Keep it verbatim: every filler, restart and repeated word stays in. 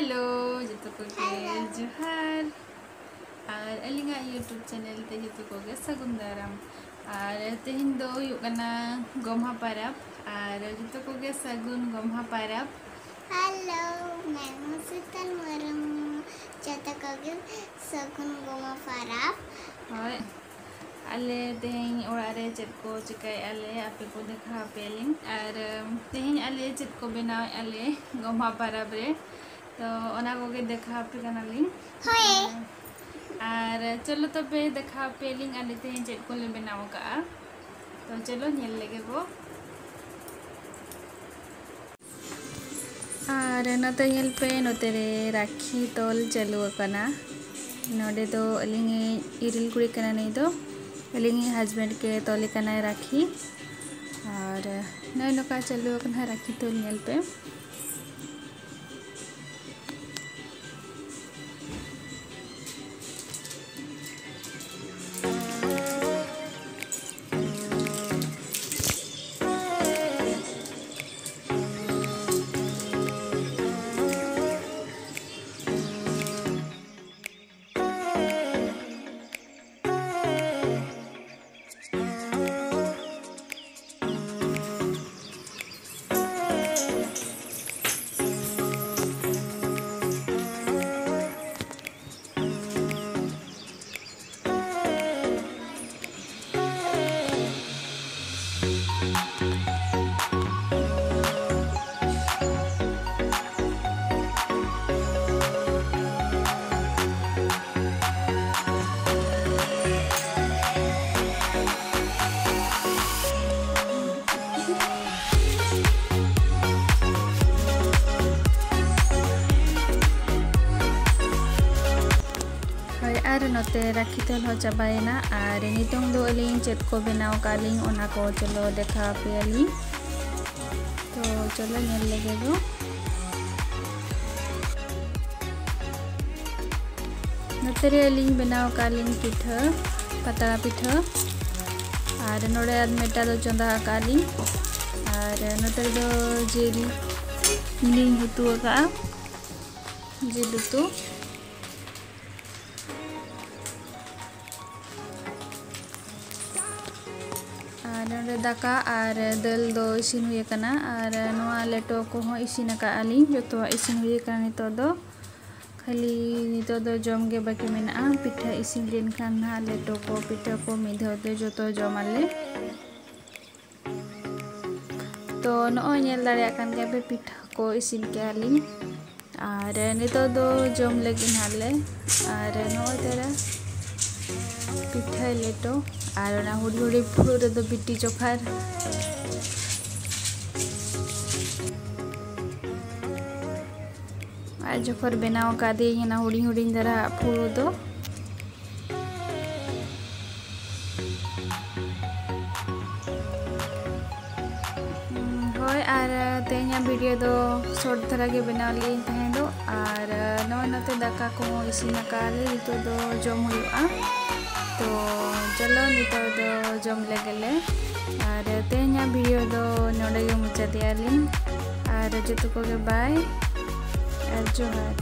Hello, ᱡᱚᱛᱚ ᱠᱚᱜᱮ ᱡᱚᱦᱟᱨ᱾ ᱟᱨ ᱟᱹᱞᱤᱧᱟᱜ YouTube channel ᱛᱮ ᱡᱚᱛᱚ ᱠᱚᱜᱮ ᱥᱟᱹᱜᱩᱱ ᱫᱟᱨᱟᱢ᱾ ᱟᱨ ᱛᱮᱦᱮᱧ ᱫᱚ ᱦᱩᱭᱩᱜ ᱠᱟᱱᱟ ᱜᱚᱢᱦᱟ ᱯᱟᱨᱟᱵᱽ᱾ ᱟᱨ ᱡᱚᱛᱚ ᱠᱚᱜᱮ ᱥᱟᱹᱜᱩᱱ ᱜᱚᱢᱦᱟ ᱯᱟᱨᱟᱵᱽ᱾ ᱦᱮᱞᱳ, ᱢᱮᱢ ᱥᱤᱛᱟᱞ ᱢᱩᱨᱢᱩ, ᱡᱚᱛᱚ ᱠᱚᱜᱮ ᱥᱟᱹᱜᱩᱱ ᱜᱚᱢᱦᱟ ᱯᱟᱨᱟᱵᱽ᱾ ᱦᱳᱭ, ᱟᱞᱮ ᱛᱮᱦᱮᱧ ᱚᱲᱟᱜ ᱨᱮ ᱪᱮᱫ ᱠᱚ ᱪᱤᱠᱟᱹᱭᱮᱫᱼᱟ ᱞᱮ, ᱟᱯᱮ ᱠᱚ ᱫᱮᱠᱷᱟᱣ ᱟᱯᱮᱭᱟᱞᱤᱧ᱾ ᱟᱨ ᱛᱮᱦᱮᱧ ᱟᱞᱮ ᱪᱮᱫ ᱠᱚ ᱵᱮᱱᱟᱣᱮᱫᱼᱟ ᱞᱮ ᱜᱚᱢᱦᱟ ᱯᱟᱨᱟᱵᱽ ᱨᱮ, ᱛᱚ ᱚᱱᱟ ᱠᱚᱜᱮ ᱫᱮᱠᱷᱟᱣ ᱟᱯᱮ ᱠᱟᱱᱟᱞᱤᱧ᱾ ᱦᱳᱭ᱾ ᱟᱨ ᱪᱚᱞᱚ ᱛᱚᱵᱮ ᱫᱮᱠᱷᱟᱣ ᱟᱯᱮᱭᱟᱞᱤᱧ ᱟᱞᱮ ᱛᱮᱦᱮᱧ ᱪᱮᱫ ᱠᱚᱞᱮ ᱵᱮᱱᱟᱣ ᱟᱠᱟᱫᱼᱟ᱾ ᱛᱚ ᱪᱚᱞᱚ ᱧᱮᱞ ᱞᱮᱜᱮ ᱵᱚ᱾ ᱟᱨ ᱱᱚᱛᱮ ᱧᱮᱞ ᱯᱮ, ᱱᱚᱛᱮ ᱨᱮ ᱨᱟᱠᱷᱤ ᱛᱚᱞ ᱪᱟᱹᱞᱩ ᱟᱠᱟᱱᱟ᱾ ᱱᱚᱰᱮ ᱫᱚ ᱟᱹᱞᱤᱧᱤᱡ ᱤᱨᱤᱞ ᱠᱩᱲᱤ ᱠᱟᱱᱟ ᱱᱩᱭ ᱫᱚ, ᱟᱹᱞᱤᱧᱤᱡ husband ᱜᱮ ᱛᱚᱞᱮ ᱠᱟᱱᱟᱭ ᱨᱟᱠᱷᱤ᱾ ᱟᱨ ᱱᱚᱜᱼᱚᱭ ᱱᱚᱝᱠᱟ ᱪᱟᱹᱞᱩ ᱟᱠᱟᱱᱟ ᱨᱟᱠᱷᱤ ᱛᱚᱞ, ᱧᱮᱞ ᱯᱮ᱾ ᱦᱳᱭ, ᱟᱨ ᱱᱚᱛᱮ ᱨᱟᱠᱷᱤ ᱛᱚᱞ ᱦᱚᱸ ᱪᱟᱵᱟᱭᱮᱱᱟ᱾ ᱟᱨ ᱱᱤᱛᱚᱝ ᱫᱚ ᱟᱹᱞᱤᱧ ᱪᱮᱫ ᱠᱚ ᱵᱮᱱᱟᱣ ᱠᱟᱜ ᱞᱤᱧ, ᱚᱱᱟ ᱠᱚ ᱪᱚᱞᱚ ᱫᱮᱠᱷᱟᱣ ᱟᱯᱮᱭᱟᱞᱤᱧ᱾ ᱛᱚ ᱪᱚᱞᱚ ᱧᱮᱞ ᱞᱮᱜᱮ ᱵᱚ᱾ ᱱᱚᱛᱮ ᱨᱮ ᱟᱹᱞᱤᱧ ᱵᱮᱱᱟᱣ ᱠᱟᱜ ᱞᱤᱧ ᱯᱤᱴᱷᱟᱹ, ᱯᱟᱛᱲᱟ ᱯᱤᱴᱷᱟᱹ᱾ ᱟᱨ ᱱᱚᱰᱮ ᱟᱨ ᱢᱤᱫᱴᱟᱝ ᱫᱚ ᱪᱚᱸᱫᱟ ᱟᱠᱟᱜ ᱞᱤᱧ᱾ ᱟᱨ ᱱᱚᱛᱮ ᱨᱮᱫᱚ ᱡᱤᱞ ᱞᱤᱧ ᱩᱛᱩ ᱟᱠᱟᱜᱼᱟ᱾ ᱡᱤᱞ ᱩᱛᱩ᱾ ᱟᱨ ᱱᱚᱰᱮ ᱫᱟᱠᱟ ᱟᱨ ᱫᱟᱹᱞ ᱫᱚ ᱤᱥᱤᱱ ᱦᱩᱭ ᱟᱠᱟᱱᱟ, ᱟᱨ ᱱᱚᱣᱟ ᱞᱮᱴᱚ ᱠᱚᱦᱚᱸ ᱤᱥᱤᱱ ᱟᱠᱟᱫᱼᱟ ᱞᱤᱧ᱾ ᱡᱚᱛᱚᱣᱟᱜ ᱤᱥᱤᱱ ᱦᱩᱭ ᱟᱠᱟᱱᱟ ᱱᱤᱛᱚᱜ ᱫᱚ᱾ ᱠᱷᱟᱹᱞᱤ ᱱᱤᱛᱚᱜ ᱫᱚ ᱡᱚᱢ ᱜᱮ ᱵᱟᱹᱠᱤ ᱢᱮᱱᱟᱜᱼᱟ᱾ ᱯᱤᱴᱷᱟᱹ ᱤᱥᱤᱱ ᱞᱮᱱᱠᱷᱟᱱ ᱱᱟᱦᱟᱜ ᱞᱮᱴᱚ ᱠᱚ, ᱯᱤᱴᱷᱟᱹ ᱠᱚ ᱢᱤᱫ ᱫᱷᱟᱣ ᱛᱮ ᱡᱚᱛᱚ ᱡᱚᱢ ᱟᱞᱮ᱾ ᱛᱚ ᱱᱚᱜᱼᱚᱭ ᱧᱮᱞ ᱫᱟᱲᱮᱭᱟᱜ ᱠᱟᱱ ᱜᱮᱭᱟ ᱯᱮ, ᱯᱤᱴᱷᱟᱹ ᱠᱚ ᱤᱥᱤᱱ ᱠᱮᱜᱼᱟ ᱞᱤᱧ᱾ ᱟᱨ ᱱᱤᱛᱚᱜ ᱫᱚ ᱡᱚᱢ ᱞᱟᱹᱜᱤᱫ ᱱᱟᱦᱟᱜ ᱞᱮ᱾ ᱟᱨ ᱱᱚᱜᱼᱚᱭ ᱛᱟᱨᱟ ᱯᱤᱴᱷᱟᱹ ᱞᱮᱴᱚ, ᱟᱨ ᱚᱱᱟ ᱦᱩᱰᱤᱧ ᱦᱩᱰᱤᱧ ᱯᱷᱩᱲᱩᱜ ᱨᱮᱫᱚ ᱵᱤᱴᱤ ᱪᱚᱠᱷᱟᱨ᱾ ᱟᱡ ᱡᱚᱠᱷᱚᱱ ᱵᱮᱱᱟᱣ ᱟᱠᱟᱫᱤᱧ ᱚᱱᱟ ᱦᱩᱰᱤᱧ ᱦᱩᱰᱤᱧ ᱫᱷᱟᱨᱟ ᱯᱷᱩᱲᱩᱜ ᱫᱚ᱾ ᱦᱳᱭ, ᱟᱨ ᱛᱮᱦᱮᱧᱟᱜ ᱵᱷᱤᱰᱤᱭᱳ ᱫᱚ ᱥᱚᱨᱴ ᱫᱷᱟᱨᱟ ᱜᱮ ᱵᱮᱱᱟᱣ ᱞᱮᱫᱟᱹᱧ ᱛᱟᱦᱮᱸ ᱫᱚ, ᱟᱨ ᱱᱚᱜᱼᱚᱭ ᱱᱚᱛᱮ ᱫᱟᱠᱟ ᱠᱚᱦᱚᱸ ᱤᱥᱤᱱ ᱟᱠᱟᱫ ᱞᱮ, ᱱᱤᱛᱚᱜ ᱫᱚ ᱡᱚᱢ ᱦᱩᱭᱩᱜᱼᱟ᱾ ᱛᱚ ᱪᱚᱞᱚ, ᱱᱤᱛᱚᱜ ᱫᱚ ᱡᱚᱢ ᱞᱮᱜᱮ ᱞᱮ, ᱟᱨ ᱛᱮᱦᱮᱧᱟᱜ ᱵᱷᱤᱰᱤᱭᱳ ᱫᱚ ᱱᱚᱰᱮ ᱜᱮ ᱢᱩᱪᱟᱹᱫᱮᱜᱼᱟ ᱞᱤᱧ, ᱟᱨ ᱡᱚᱛᱚ ᱠᱚᱜᱮ ᱵᱟᱭ ᱟᱨ ᱡᱚᱦᱟᱨ᱾